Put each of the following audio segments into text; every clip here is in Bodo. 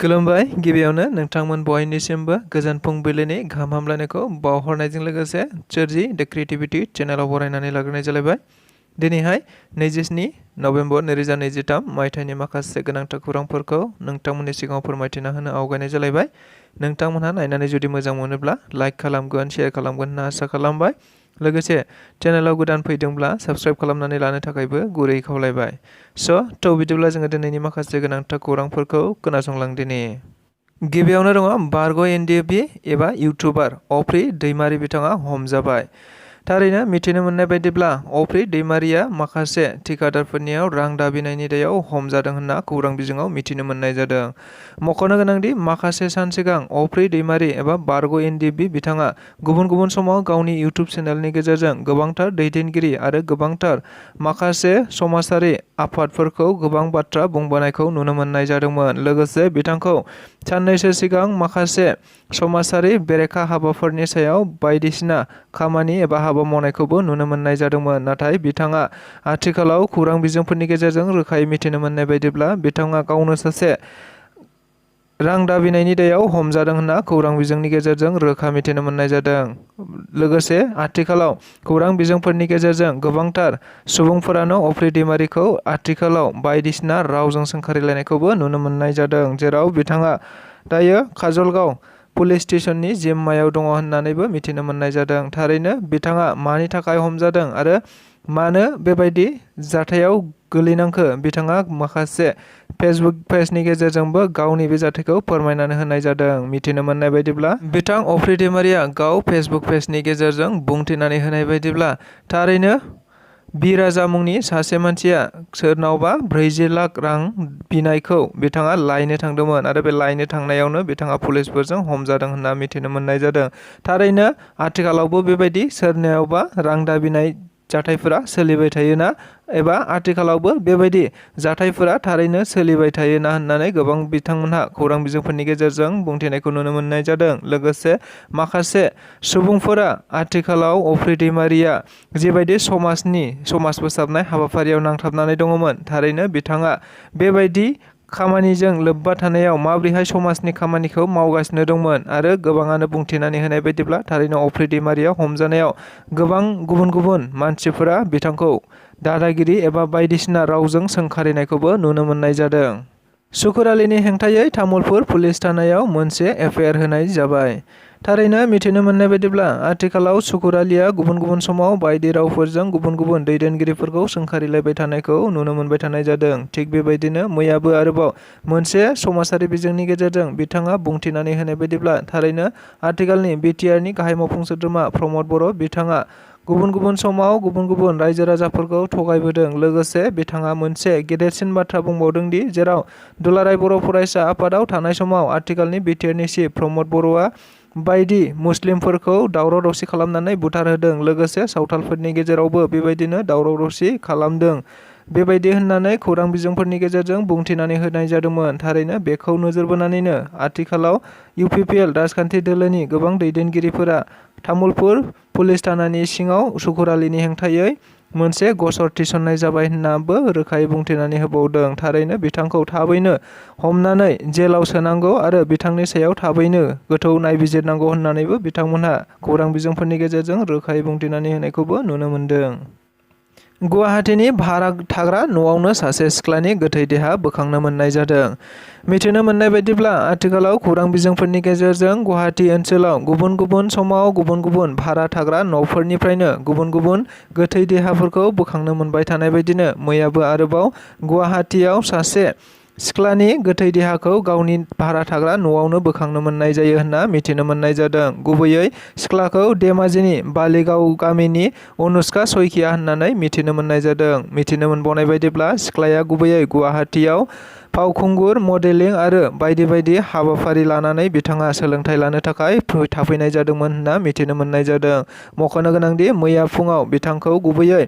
खुलुमबाय गिबियावनो नोंथांमोन बयनिसिमबो गोजोन फुंबिलिनि गाहाम हामलायनायखौ बावहरनायजों लोगोसे सोरजि द क्रिएटिविटी चेनेलाव बरायनानै लाग्रोनाय जालायबाय। दिनैहाय 27 नभेम्बर 2023 मायथाइनि माखासे गोनांथार खौरांफोरखौ नोंथांमोननि सिगाङाव फोरमायथिना होनो आवगायनाय जालायबाय। नोंथांमोनहा नायनानै जुदि मोजां मोनोब्ला लाइक खालामगोन, शेयार खालामगोन होनना आसा खालामबाय। लोगोसे चेनेलाव गोदान फैदोंब्ला साबस्क्राइब खालामनानै लानो थाखायबो गुरै खावलायबाय। थ' बिदिब्ला जोङो दिनैनि माखासे गोनांथार खौरांफोरखौ खोनासंलांदिनि। गिबियावनो दङ बारग' एनडिएफबि एबा इउटुबार अफ्रि दैमारि बिथाङा हमजाबाय। थारैनो मिथिनो मोननाय बायदिब्ला अफ्रि दैमारिया माखासे थिकादारफोरनियाव रां दाबिनायनि दायाव हमजादों होनना खौरां बिजोङाव मिथिनो मोननाय जादों। मख'नो गोनांदि माखासे सान सिगां अफ्रि दैमारि एबा बारग' एनडिएफबि बिथाङा गुबुन गुबुन समाव गावनि इउटुब चेनेलनि गेजेरजों गोबांथार दैदेनगिरि आरो गोबांथार माखासे समाजारि आफादफोरखौ गोबां बाथ्रा बुंबोनायखौ नुनो मोननाय जादोंमोन। लोगोसे बिथांखौ साननैसो सिगां माखासे समाजारि बेरेखा हाबाफोरनि सायाव बायदिसिना खामानि एबा हाबा मावनायखौबो नुनो मोननाय जादोंमोन। नाथाय बिथाङा आथिखालाव खौरां बिजोंफोरनि गेजेरजों रोखायै मिथिनो मोननाय बायदिब्ला बिथाङा गावनो सासे रां दाबिनायनि दायाव हमजादों होनना खौरां बिजोंनि गेजेरजों रोखा मिथिनो मोननाय जादों। लोगोसे आथिखालाव खौरां बिजोंफोरनि गेजेरजों गोबांथार सुबुंफोरानो अफ्रि दैमारिखौ आथिखालाव बायदिसिना रावजों सोंखारिलायनायखौबो नुनो मोननाय जादों। जेराव बिथाङा दायो काजलगाव पुलिस स्टेशननि जिम्मायाव दङ होननानैबो मिथिनो मोननाय जादों। थारैनो बिथाङा मानि थाखाय हमजादों आरो मानो बेबायदि जाथायाव गोलैनांखो बिथाङा माखासे फेसबुक पेजनि गेजेरजोंबो गावनि बे जाथायखौ फोरमायनानै होनाय जादों। मिथिनो मोननाय बायदिब्ला बिथां अफ्रि दैमारिया गाव फेसबुक पेजनि गेजेरजों बुंथिनानै होनाय बायदिब्ला थारैनो बिराजा मुंनि सासे मानसिया सोरनावबा 40 लाख रां बिनायखौ बिथाङा लायनो थांदोंमोन आरो बे लायनो थांनायावनो बिथाङा पुलिसफोरजों हमजादों होनना मिथिनो मोननाय जादों। थारैनो आथिखालावबो बेबायदि सोरनियावबा रां दाबिनाय जाथायफोरा सोलिबाय थायोना एबा आथिखालावबो बेबायदि जाथायफोरा थारैनो सोलिबाय थायोना होननानै गोबां बिथांमोनहा खौरां बिजोंफोरनि गेजेरजों बुंथिनायखौ नुनो मोननाय जादों। लोगोसे माखासे सुबुंफोरा आथिखालाव अफ्रि दैमारिया जिबायदि समाज फोसाबनाय हाबाफारियाव नांथाबनानै दङमोन थारैनो बिथाङा बेबायदि खामानिजों लोब्बा थानायाव माबोरैहाय समाजनि खामानिखौ मावगासिनो दंमोन आरो गोबाङानो बुंथिनानै होनाय बायदिब्ला थारैनो अफ्रि दैमारिया हमजानायाव गोबां गुबुन गुबुन मानसिफोरा बिथांखौ दादागिरि एबा बायदिसिना रावजों सोंखारिनायखौबो नुनो मोननाय जादों। सुकुरालिनि हेंथायै तामुलपुर पुलिस थानायाव मोनसे एफआइआर होनाय जाबाय। थारैनो मिथिनो मोननाय बायदिब्ला आथिखालाव सुकुरालिया गुबुन गुबुन समाव बायदि रावफोरजों गुबुन गुबुन दैदेनगिरिफोरखौ सोंखारिलायबाय थानायखौ नुनो मोनबाय थानाय जादों। थिग बेबायदिनो मैयाबो आरोबाव मोनसे समाजारि बिजोंनि गेजेरजों बिथाङा बुंथिनानै होनाय बायदिब्ला थारैनो आथिखालनि बिटिआरनि गाहाय मावफुं सोद्रोमा प्रमद बर' बिथाङा गुबुन गुबुन समाव गुबुन गुबुन रायजो राजाफोरखौ थगायबोदों। लोगोसे बिथाङा मोनसे गेदेरसिन बाथ्रा बुंबावदों दि जेराव दुलाराय बर' फरायसा आफादाव थानाय समाव आथिखालनि बिटिआरनि चिफ प्रमद बर'आ बायदि मुस्लिमफोरखौ दावराव दावसि खालामनानै बुथारहोदों। लोगोसे सावथालफोरनि गेजेरावबो बेबायदिनो दावराव दावसि खालामदों। बेबायदि होननानै खौरां बिजोंफोरनि गेजेरजों बुंथिनानै होनाय जादोंमोन। थारैनो बेखौ नोजोर बोनानैनो आथिखालाव इउपिपिएल राजखान्थि दोलोनि गोबां दैदेनगिरिफोरा तामुलपुर पुलिस थानानि सिङाव सुकुरालिनि हेंथायै मोनसे गसर थिसननाय जाबाय होननाबो रोखायै बुंथिनानै होबावदों। थारैनो बिथांखौ थाबैनो हमनानै जेलाव सोनांगौ आरो बिथांनि सायाव थाबैनो गोथौ नायबिजिरनांगौ होननानैबो बिथांमोनहा खौरां बिजोंफोरनि गेजेरजों रोखायै बुंथिनानै होनायखौबो नुनो मोनदों। गुवाहाटीनि भारा थाग्रा न'आवनो सासे सिख्लानि गोथै देहा बोखांनो मोननाय जादों। मिथिनो मोननाय बायदिब्ला आथिखालाव खौरां बिजोंफोरनि गेजेरजों गुवाहाटी ओनसोलाव गुबुन गुबुन समाव गुबुन गुबुन भारा थाग्रा न'फोरनिफ्रायनो गुबुन गुबुन गोथै देहाफोरखौ बोखांनो मोनबाय थानाय बायदिनो मैयाबो आरोबाव गुवाहाटीयाव सासे सिख्लानि गोथै देहाखौ गावनि भारा थाग्रा न'आवनो बोखांनो मोननाय जायो होनना मिथिनो मोननाय जादों। गुबैयै सिख्लाखौ धेमाजिनि बालिगाव गामिनि अनुष्का सइकिया होननानै मिथिनो मोननाय जादों। मिथिनो मोनबावनाय बायदिब्ला सिख्लाया गुबैयै गुवाहाटीयाव फावखुंगुर, मडेलिं आरो बायदि बायदि हाबाफारि लानानै बिथाङा सोलोंथाइ लानो थाखाय थाफैनाय जादोंमोन होनना मिथिनो मोननाय जादों। मख'नो गोनांदि मैया फुङाव बिथांखौ गुबैयै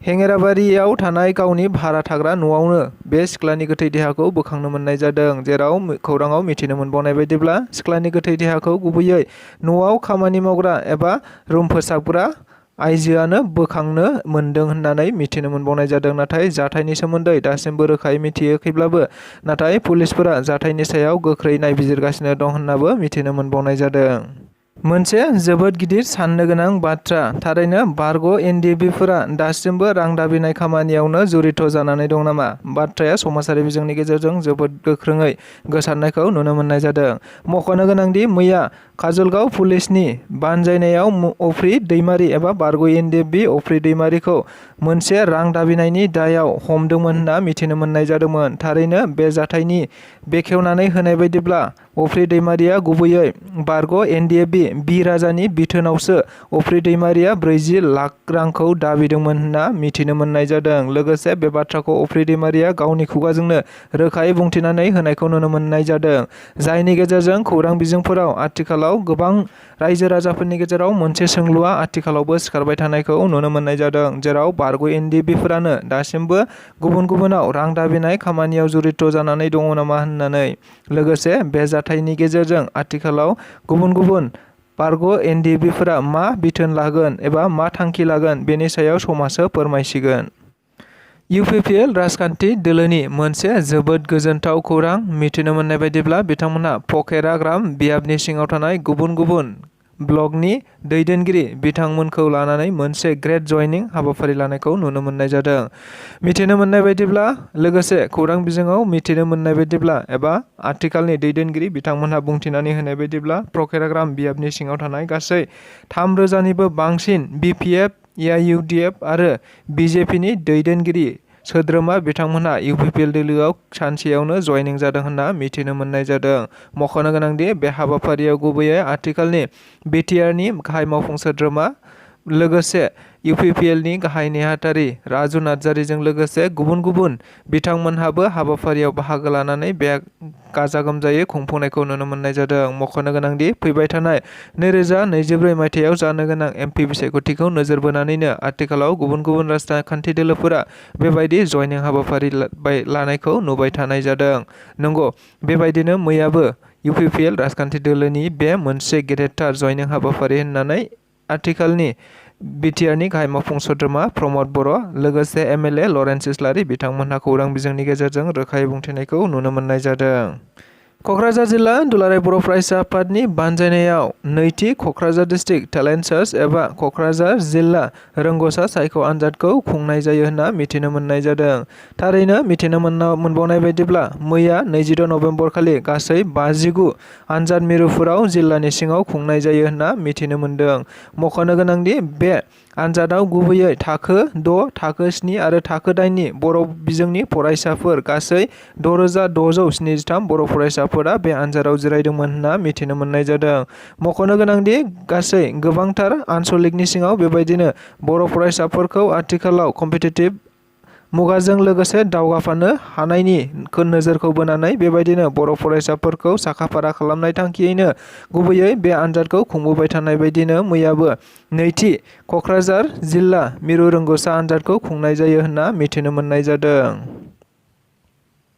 हेङेराबारियाव थानाय गावनि भारा थाग्रा न'आवनो बे सिख्लानि गोथै देहाखौ बोखांनो मोननाय जादों। जेराव खौराङाव मिथिनो मोनबावनाय बायदिब्ला सिख्लानि गोथै देहाखौ गुबैयै न'आव खामानि मावग्रा एबा रुम फोसाबग्रा आइजोआनो बोखांनो मोन्दों होननानै मिथिनो मोनबावनाय जादों। नाथाय जाथायनि सोमोन्दै दासिमबो रोखायै मिथियाखैब्लाबो नाथाय पुलिसफोरा जाथायनि सायाव गोख्रै नायबिजिरगासिनो दं होननाबो मिथिनो मोनबावनाय जादों। मोनसे जोबोद गिदिर साननो गोनां बाथ्रा। थारैनो बारग' एनडिएफबिफोरा दासिमबो रां दाबिनाय खामानियावनो जড়ित जानानै दं नामा? बाथ्राया समाजारि बिजोंनि गेजेरजों जोबोद गोख्रोङै गोसारनायखौ नुनो मोननाय जादों। मख'नो गोनांदि मैया काजलगाव पुलिसनि बानजायनायाव अफ्रि दैमारि एबा बारग' एनडिएफबि अफ्रि दैमारिखौ मोनसे रां दाबिनायनि दायाव हमदोंमोन होनना मिथिनो मोननाय जादोंमोन। थारैनो बे जाथायनि बेखेवनानै होनाय बायदिब्ला अफ्रि दैमारिया गुबैयै बारग' एनडिएफबि बि राजानि बिथोनावसो अफ्रि दैमारिया 40 लाख रांखौ दाबिदोंमोन होनना मिथिनो मोननाय जादों। लोगोसे बे बाथ्राखौ अफ्रि दैमारिया गावनि खुगाजोंनो रोखायै बुंथिनानै होनायखौ नुनो मोननाय जादों। जायनि गेजेरजों खौरां बिजोंफोराव आथिखालाव गोबां रायजो राजाफोरनि गेजेराव मोनसे सोंलुआ आथिखालावबो सिखारबाय थानायखौ नुनो मोननाय जादों। जेराव बारग' एनडिएफबिफोरानो दासिमबो गुबुनाव रां दाबिनाय खामानियाव जড়ित जानानै दङ नामा होननानै। लोगोसे बे जाथायनि गेजेरजों आथिखालाव गुबुन बारग' एनडिएफबिफोरा मा बिथोन लागोन एबा मा थांखि लागोन बेनि सायाव समासो फोरमायसिगोन। इउपिपिएल राजखान्थि दोलोनि मोनसे जोबोद गोजोनथाव खौरां। मिथिनो मोननाय बायदिब्ला बिथांमोनहा पकेराग्राम बियाबनि सिङाव थानाय गुबुन ब्लकनि दैदेनगिरि बिथांमोनखौ लानानै मोनसे ग्रेट जयनिं हाबाफारि लानायखौ नुनो मोननाय जादों। मिथिनो मोननाय बायदिब्ला लोगोसे खौरां बिजोङाव मिथिनो मोननाय बायदिब्ला एबा आथिखालनि दैदेनगिरि बिथांमोनहा बुंथिनानै होनाय बायदिब्ला पकेराग्राम बियाबनि सिङाव थानाय गासै 3,000निबो बांसिन बिपिएफ, एआइयुडिएफ आरो बिजेपिनि दैदेनगिरि सोद्रोमा बिथांमोनहा इउपिपिएल दोलोआव सानसेयावनो जयनिं जादों होनना मिथिनो मोननाय जादों। मख'नो गोनांदि बे हाबाफारियाव गुबैयै आथिखालनि बिटिआरनि गाहाय मावफुं सोद्रोमा लोगोसे इउपिपिएलनि गाहाय नेहाथारि राजु नार्जारिजों लोगोसे गुबुन बिथांमोनहाबो हाबाफारियाव बाहागो लानानै बे गाजा गोमजायै खुंफुंनायखौ नुनो मोननाय जादों। मख'नो गोनांदि फैबाय थानाय 2024 मायथाइयाव जानो गोनां एमपि बिसायख'थिखौ नोजोर बोनानैनो आथिखालाव गुबुन राजखान्थि दोलोफोरा बेबायदि जयनिं हाबाफारि लानायखौ नुबाय थानाय जादों। नंगौ, बेबायदिनो मैयाबो इउपिपिएल राजखान्थि दोलोनि बे मोनसे गेदेरथार जयनिं हाबाफारि होननानै आथिखालनि बिटिआरनि गाहाय मावफुं सोद्रोमा प्रमद बर' लोगोसे एमएलए लरेन्स इस्लारि बिथांमोनहा खौरां बिजोंनि गेजेरजों रोखायै बुंथिनायखौ नुनो मोननाय जादों। क'क्राझार जिल्ला दुलाराय बर' फरायसा आफादनि बानजायनायाव नैथि क'क्राझार डिस्ट्रिक्ट टेलेन्ट सार्च एबा क'क्राझार जिल्ला रोंग'सा सायख' आनजादखौ खुंनाय जायो होनना मिथिनो मोननाय जादों। थारैनो मिथिनो मोनबावनाय बायदिब्ला मैया 26 नबेम्बर खालि गासै 59 आनजाद मिरुफोराव जिल्लानि सिङाव खुंनाय जायो होनना मिथिनो मोनदों। मख'नो गोनांदि बे आनजादाव गुबैयै थाखो 6, थाखो 7 आरो थाखो 8नि बर' बिजोंनि फरायसाफोर गासै 6,673 बर' फरायसाफोरा बे आनजादाव जिरायदोंमोन होनना मिथिनो मोननाय जादों। मख'नो गोनांदि गासै गोबांथार आनसलिकनि सिङाव बेबायदिनो बर' फरायसाफोरखौ आथिखालाव कम्पिटिटिभ मुगाजों लोगोसे दावगाफानो हानायनि नोजोरखौ बोनानै बेबायदिनो बर' फरायसाफोरखौ साखाफारा खालामनाय थांखियैनो गुबैयै बे आनजादखौ खुंबोबाय थानाय बायदिनो मैयाबो नैथि क'क्राझार जिल्ला मिरु रोंग'सा आनजादखौ खुंनाय जायो होनना मिथिनो मोननाय जादों।